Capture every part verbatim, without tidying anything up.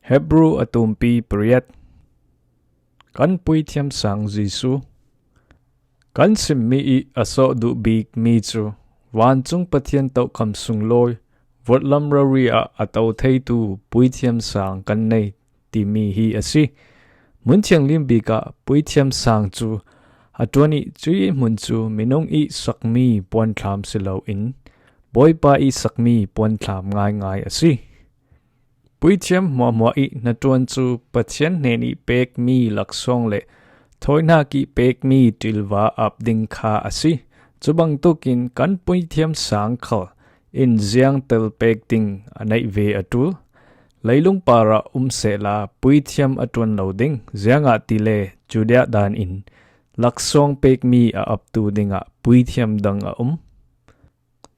Hebru a tumpi pariat. Kan puithiam sang Jesu. Kan simmi ih a sawh duh bik mi cu vancung Pathian tohkham sunglawi, vawlhlam rori ah a to theitu puithiam sang kan nei timi hi a si. Hmun thianghlim bik ah puithiam sang cu a ṭuan ih, cuih hmun cu minung ih sakmi puanthlam si loin Bawipa ih sakmi puanthlam ngaingai a si. Puithiam hmuahhmuah ih hnaṭuan cu Pathian hnen ih pekmi laksawng le thawinak ih pekmi ṭilva ap ding kha a si. Cubangtuk in kan puithiam sang khal in ziangtel pek ding a neih ve a ṭul. Leilung parah um sehla puithiam a ṭuan lo ding, ziangahtile Judea dan in laksawng pekmi a aptu dingah puithiam dang a um.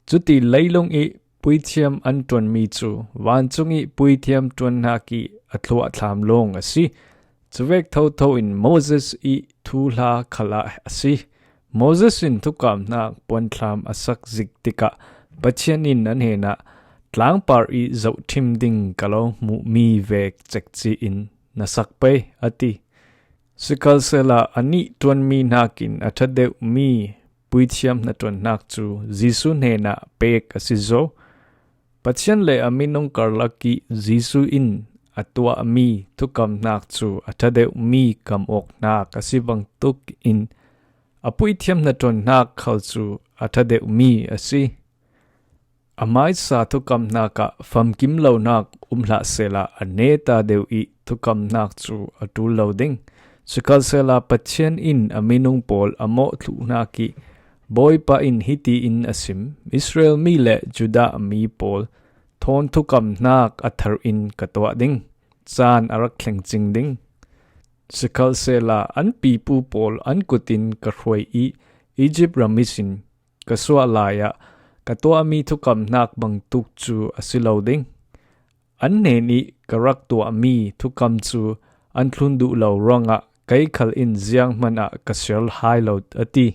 Cuti leilung ih puithiam an ṭuanmi cu vancung ih puithiam ṭuannak ih a thluahthlam lawng a si. Cuvek thotho in Moses ih thuhla khalah a si. Moses in thukamhnak puanthlam a sak zik tikah Pathian in a hnenah, "Tlangpar ih zohṭhim ding ka lo hmuhmi vek cekci in na sak pei," a ti. Sikhalsehla anih ṭuanmi hnakin a ṭha deuhmi puithiam hnaṭuannak cu Jesu hnenah pek a si zo. Pathian le a minung karlak ih Jesu in a tuahmi thukamhnak cu a ṭha deuhmi kam awknak a si bangtuk in a puithiam hnaṭuannak khal cu a ṭha deuhmi a si. A hmaisa thukamhnak ah famkim lonak um hlah sehla a neta deuh ih thukamhnak cu a ṭul lo ding. Sikhalsehla Pathian in a minung pawl a mawh thluhnak ih Bawipa in hiti in a sim, "Israel mi le Judah mi pawl thawn thukamhnak a thar in ka tuah ding, caan a rak thleng cing ding. Sikhalsehla an pipu pawl an kut in ka hruai ih Egypt ram ihsin ka suah lai ah ka tuahmi thukamhnak bangtuk cu a si lo ding. An hnen ih ka rak tuahmi thukam cu an thlun duh lo ruangah kei khal in zianghman ah ka sial hai lo," a ti.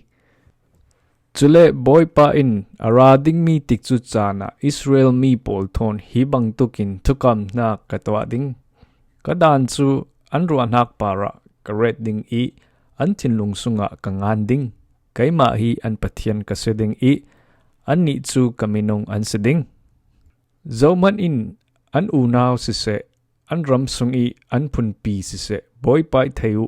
Cule Bawipa in, "A ra dingmi tikcu caan ah Israel mi pawl thawn hi bangtuk in thukamhnak ka tuah ding. Ka dan cu an ruahnak parah ka ret ding ih an thinlung sungah ka ngan ding. Keimah hi an Pathian ka si ding ih annih cu ka minung an si ding. Zohman in an unau siseh, an ram sung ih an phunpi siseh, Bawipa ih thei uh,"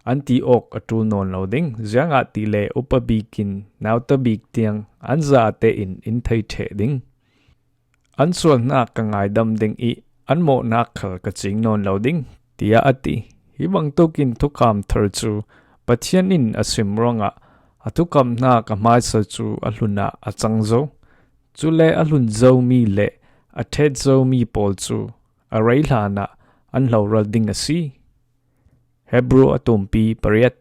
an ti awk a ṭul nawn lo ding, ziangahtile upa bik in nauta bik tiang an zate in in thei ṭheh ding. An sualnak ka ngaidam ding ih an mawhnak khal ka cing nawn lo ding, tiah a ti. Hi bangtuk in thukham thar cu Pathian in a sim ruangah a thukamhnak a hmaisa cu a hlun ah a cang zo. Cule a hlun zomi le a ṭhet zomi pawl cu a rei hlanah an hloral ding a si. Hebru a tumpi pariat.